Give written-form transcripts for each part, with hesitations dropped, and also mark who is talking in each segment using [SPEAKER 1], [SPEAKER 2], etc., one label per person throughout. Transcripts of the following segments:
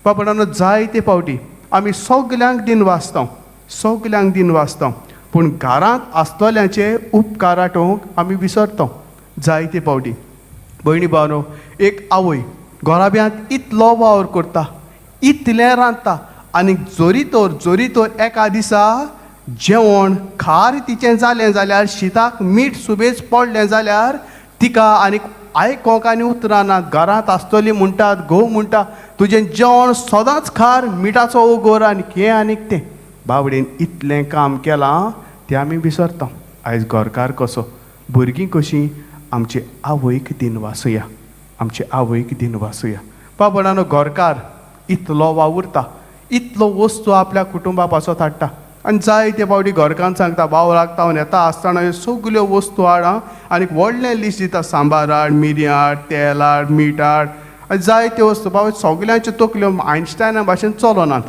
[SPEAKER 1] बाबडानो, जायते फावटी आमी सगल्यांक दिनवासता, सगल्यांक दिनवासता, पूण घरांत आसतल्यांचे उपकार आठोवंक आमी विसरता जायते फावटी. भयणी भावनो, एक आवय घराब्यांत इतलो वावर करता, इतलें रांदता आनी जरी तर एका दिसा जेवण खार तिचें जालें जाल्यार, शिताक मीठ सुबेज पडलें जाल्यार, तिका आनीक आयकोंक आनी उतरां ना. घरांत आसतली म्हणटात, घोव म्हणटा, तुजें जेवण सदांच खार, मिठाचो ओगोर आनी हें आनीक तें. बावडेन इतलें काम केलां तें आमी विसरता. आयज घरकार कसो, भुरगीं कशीं, आमचे आवयक दिनवासुया, आमचे आवयक दिनवासुया. बाबडानो, घरकार इतलो वावुरता, इतलो वस्तू आपल्या कुटुंबा पासत हाडटा आनी जायते फावटी घरकान्न सांगता, वावराक तावन येता आसतना ह्यो सगल्यो वस्तू हाड आं. आनी व्हडलें लिस्ट दिता, सांबार हाड, मिरयां हाड, तेल हाड, मीठ हाड आनी जायत्यो वस्तू. बाबा, सगल्यांच्यो तकल्यो आयन्स्टायना भाशेन चलनात.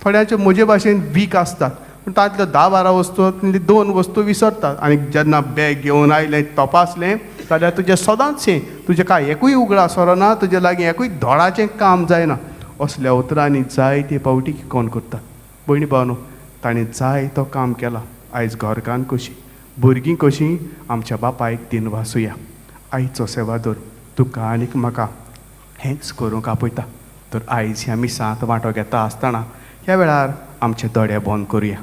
[SPEAKER 1] थोड्यांच्यो म्हजे भाशेन वीक आसतात, पूण तांतल्यो 10-12 वस्तू, दोन वस्तू विसरतात. आनी जेन्ना बॅग घेवन आयलें, तपासलें जाल्यार तुजें सदांच हें, तुजें कांय एकूय उगडास उरना, तुजे लागीं एकूय धडाचें काम जायना, असल्या उतरांनी जायते फावटी कोण करतात. भयणी भावनो, ताणें जायतो काम केला. आयज घरकान्न कशी, भुरगीं कशीं, आमच्या बापायक दिनवासुया. आयचो सेवादोर तुका आनीक म्हाका हेंच करूंक आपयता. तर आयज ह्या मिसांत वांटो घेता आसतना ह्या वेळार आमचे दोळे बंद करुया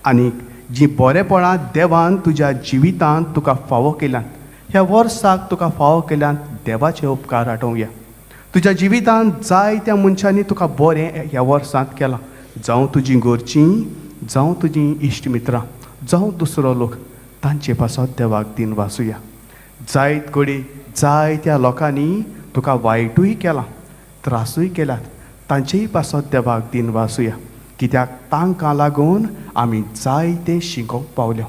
[SPEAKER 1] आनी जीं बरेपणां देवान तुज्या जिवितांत तुका फावो केल्यात, ह्या वर्साक तुका फावो केल्यात, देवाचे उपकार आठोवया. तुज्या जिवितांत जायत्या मनशांनी तुका बरें ह्या वर्सांत केलां, जावं तुजीं घरचीं, जावं तुजीं इश्ट मित्रां, जावं दुसरो लोक, तांचे पासत देवाक दिनवासुया. जायत कडेन जायत्या लोकांनी तुका वायटूय केलां, त्रासूय केल्यात, तांचेय पासत देवाक दिनवासुया, कित्याक तांकां लागून आमी जायतें शिकोवंक पावल्या.